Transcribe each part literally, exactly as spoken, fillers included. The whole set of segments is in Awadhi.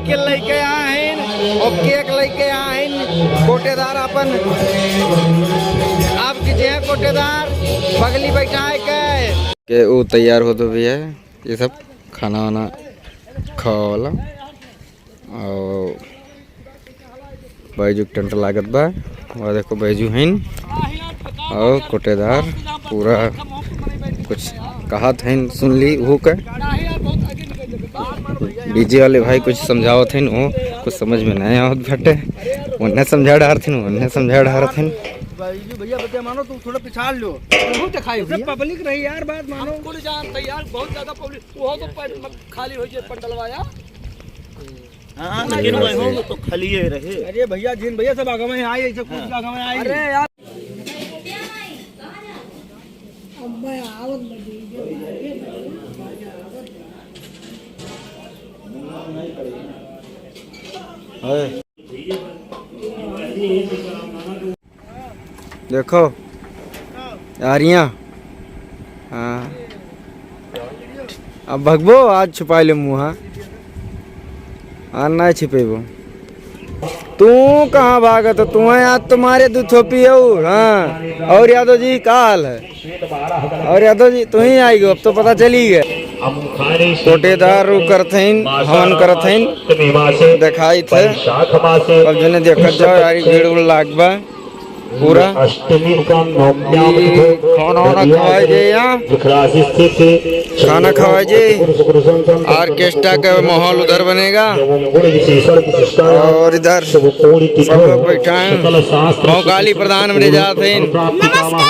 के लइके आहिन और केक लइके आहिन कोटेदार अपन। आप कीजिए कोटेदार, बगली बैठाए के। के ऊ तैयार होत भी है, ये सब खाना वाना खावा वाला। और बैजू के टेंट लागत बा। वह देखो बैजू हइन और कोटेदार पूरा कुछ कहत हइन, सुन ली उहू के। डीजे वाले भाई कुछ समझावत हइन, वो कुछ समझ में नहीं आवत बाटे। उन्हें समझा डारथिन, उन्हें समझा डारथिन। बैजू भैया बतिया मानो, तू थोड़ा पिछाड़ लो। बहुत दिखाई भैया। पब्लिक रही यार, बात मानो। कुल जानते यार, बहुत ज्यादा पब्लिक, वो तो प-, खाली हो जाए पंडलवा यार। हाँ, लेकिन वही हो तो खलिए रहे। अरे भैया, जिन भैया सब आगमे आई, ऐसे कुछ हाँ। आगमे आई। अरे यार। देखो, यारियाँ। हाँ। अब भगबो, आज छुपाई ले मुँह। हाँ, ना छिपेबो। तू कहाँ भागत हो? तू है आज तुम्हारे दू थोपी हो। हाँ। और यादव जी, का हाल है? और यादव जी, तू ही आई गो, अब तो पता चली गए। कोटेदार उ करथिन, हवन करथिन, देखाई थे। अब जने देखत जाओ यार, भीड़ उड़ लाग बा पूरा। अष्टमी का नवम्याम ई खाना वाना खवाई जाए यहाँ। विक्रास स्थित खाना खवाई जाए। ऑर्केस्ट्रा का माहौल उधर बनेगा। और इधर सब लोग बैठा हैं। भौकाली प्रधान मेरे जात हैं। नमस्कार।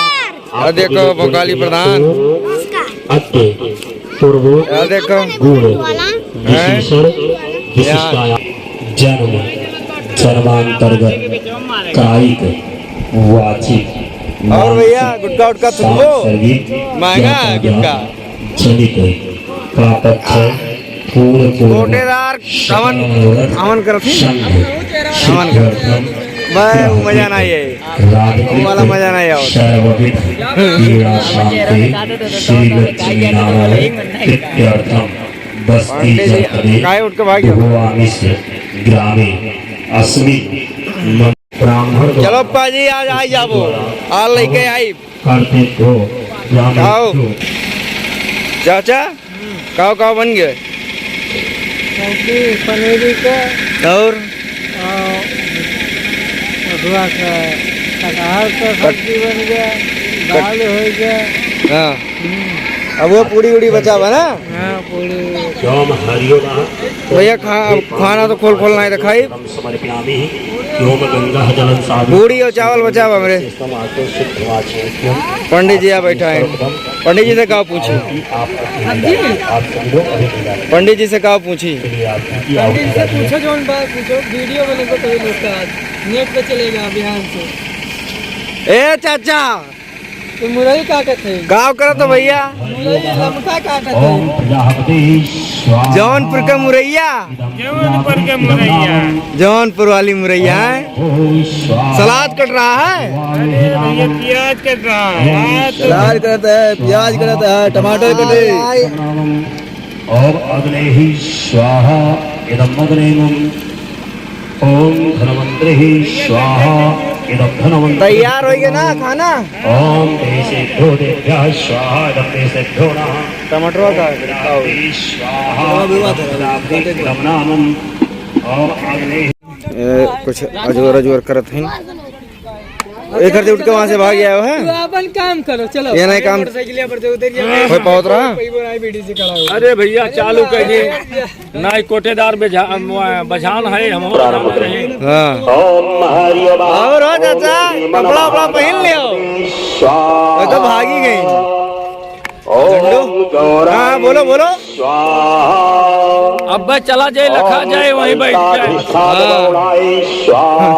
आ देखो, भौकाली प्रधान। नमस्कार। अद्य पूर्व आ देखो। गुण हैं? विशेषण विशिष्टाया जन्म जन्मांतर्गत कायिक वाचिक और भैया, गुटखा उटखा थूकबो? सांसर्गिक महंगा है यातायात गुटखा। जनित पापक्षय पूर्ण पूर्ण कोटेदार हवन, हवन करत ही? संघ हवन करत। सिद्ध्यर्थम भाई, वो मजा ना आए। राजकृत वो वाला मजा ना आए। सर्वविध पीड़ा शांति श्री लक्ष्मी नारायण प्रीत्यर्थम बस्ती पंडित जी, जनपदे काहे उठ के भाग गया? दुबवा मिश्र ग्रामे अस्मिन ब्राह्मण चलो पाजी, आज आई जाबो। आ लइके आई। करते हो, या आओ। मित्रों। चाचा, काव काव बन गए? सब्जी पनीरी के। और? और अथवा के कटहल के कट- सब्जी बन गया, कट- दाल हो गया। हाँ। हम्म। अब वो पूड़ी उड़ी बचा बा ना? हाँ, पूड़ी। जौम हरियो ना। भैया, खा-, खाना तो खोल खोल ना दिखाई। समर्पयामि। योम गंगा जलं साधु। पूड़ी और चावल बचा बा हमरे। पंडित जी आ बैठा है। पंडित जी से का पूछी? पंडित जी से का पूछी? पंडित जी से पूछो, जौन बात पूछो, वीडियो बनेगा तो ये लोग का आज नेट पे चलेगा बिहान से। ए चाचा, तो मुरई काटत है। का करत हो भैया? मुरई लमका काटत है। ओम प्रजापति स्वाहा। जौनपुर के मुरैया। जौनपुर के मुरैया। जौनपुर वाली मुरैया है। ओम स्वाहा। सलाद कट रहा है। अरे भैया, प्याज कट रहा है। प्याज कट रहा है, टमाटर कटे। ओम अग्नेहि स्वाहा। इदम अग्ने मम। ओम धनवंतरिहि स्वाहा। इदम धनवंतरिहि तैयार होइ गया ना खाना? ओम देशेभ्यो देभ्यः स्वाहा। इदम देशेभ्यो नः। टमाटर का ओम विराटे स्वाहा। इदम विराटे इदम नामम। ओम अग्ने। ए, कुछ अजोर अजोर करत हैं। एक घर से उठ के वहाँ से भाग गया है। तू अपन काम करो, चलो। ये नहीं काम। मोटरसाइकिल पर से उतर गया। कोई पहुँच रहा? कोई बोला है, बीड़ी से खड़ा हो। अरे भैया, चालू कर दी। नाई कोटेदार बेजा-, बझान है, हम प्रारंभ करें। हाँ। ओम हरि ओम। और हो चाचा, कपड़ा उपड़ा पहन लियो। स्वाहा। वो तो भागी गई। ओम झंडू। गौराय हाँ, बोलो, बोलो। स्वाहा। अब बस चला जाए, लखा जाए, वहीं बैठ जाए। ओम गौराय स्वाहा।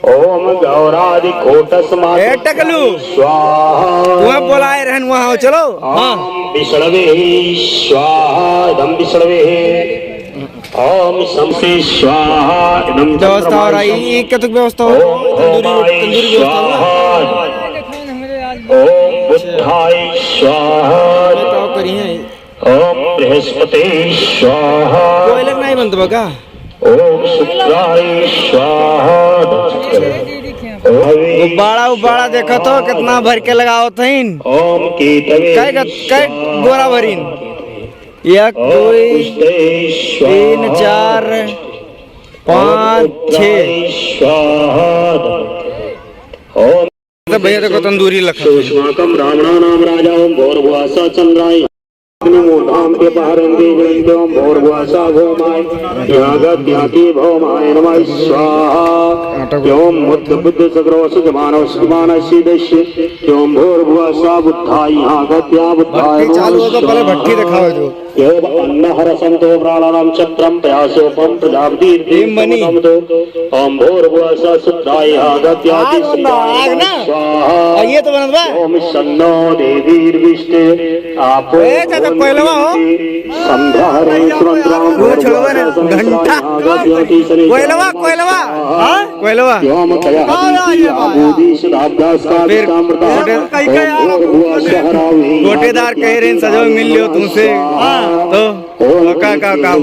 ओम गौरादि कोटस मातु ए टकलू। स्वाहा। वहाँ बोलाए रहन, वहाँ आओ, चलो। ओम हाँ। विष्णवे स्वाहा, इदम विष्णवे। ओम शमसे स्वाहा, इदम व्यवस्था हो रही, चंद्रमाय ये कतक व्यवस्था हो रही? ओम तंदूरी, होमाय तंदूरी व्यवस्था हो रही? स्वाहा। ओम बुद्धाय स्वाहा। बताओ, करी है। ओम बृहस्पति स्वाहा। कोयलक नहीं बनत बा का? ओम शुक्राय स्वाहा। ओम गुब्बारा, उब्बारा देखत हो, कितना भर के लगावत हईन। ओम केतवे कै ग-, कै स्वाहा। गोरा भरीन? एक, ओम दुई, पुष्पे स्वाहा। तीन, चार, पाँच, ओम छः। उत्तराय स्वाहा। ओम तो भैया देखो तंदूरी लखा। सुष्माकम ब्राह्मणानाम राजा ओम भूर्भुवः स्वः चंद्राय। अग्निमूर्धाम के पहरंती जयंती ओम भूर्भुवः स्वः भौमाय। यागत्याति भौमाय नमः स्वाहा। ओम बुद्ध बुद्ध सगरो सुजमानो सुजमानस्य दस्य। ओम भूर्भुवः स्वः बुद्धाय यागत्या बुद्धाय भट्टी चालू हो तो पहले नमः भट्टी स्वाहा। दिखाओ जो। एव अन्नहरसन्तो प्राणानां छत्रं पयासोपम प्रजापति ए मनी। ओम भूर्भुवः स्वः शुद्धाय आगत्याति आग बंदा, आग ना। स्वाहा। आ, ये तो बनत बा। ओम सन्नो देवीर्विष्टे आपो ए, चाचा, कोयलवा हो। संध्याहरे सुरंद्राम वो छोड़वा ना, भूर्भुवः स्वः घंटा। आगत्याति शनि कोयलवा, कोयलवा। हाँ? कोयलवा। फिर गोटे-, गोटेदार कहे रहे, "सजो मिल लियो तुमसे।" हाँ। तो का, का, का?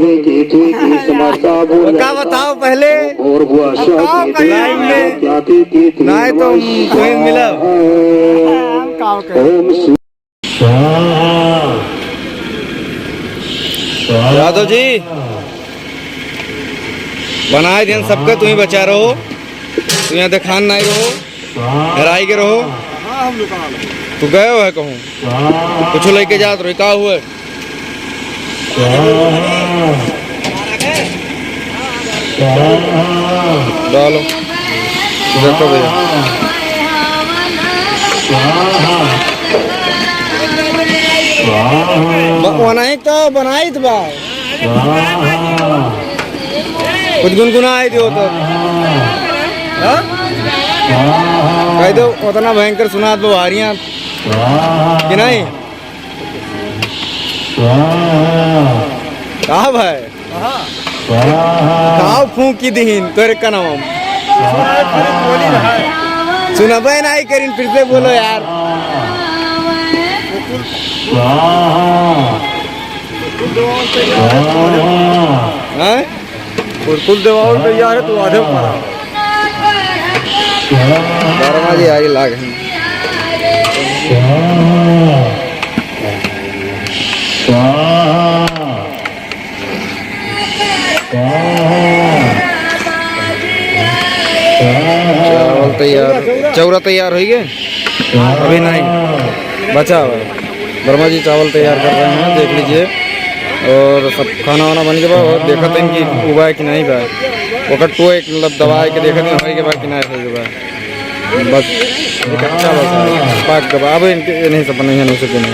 का बताओ पहले? Live में। नहीं तो तुम्हें मिला। स्वाहा। स्वाहा। यादव जी, बनाए दिन सबके, तू ही बचा रहो, तू यहाँ देखान नहीं रहो, हेराई के रहो। तू गए हो है कहूँ, कुछ लेके जात रहो, का हुए? डालो। देखो भैया। ब-, बनाई तो, बनाई तो बा। कुछ गुनगुना आई दियो तो। हाँ? कह दो, उतना भयंकर सुनात बा भारियाँ। कि नहीं? स्वाहा। का भाई? स्वाहा। काव फूंकी दिहिन तोरे कनवा में? स्वाहा। सुनबे नहीं करिन, फिर से बोलो यार। स्वाहा। स्वाहा। हैं? कुल देवाउल तैयार है, तू आधे में पड़ा। वर्मा जी आगे लाग हैं। स्वाहा। स्वाहा। चावल तैयार, चौरा तैयार होइगे? अभी नहीं, बचा हुआ है। वर्मा जी चावल तैयार कर रहे हैं, देख लीजिए। और सब खाना वाना बन के बा, और देखत हैं कि उबाए कि नहीं बा। ओकर टो एक मतलब दबाए के देखत हैं, होई के बा कि नहीं होई के बा। बस एक अच्छा बस है, पाक के बा। अब इनके, इन्हीं सब बनइहन, उसे दिन।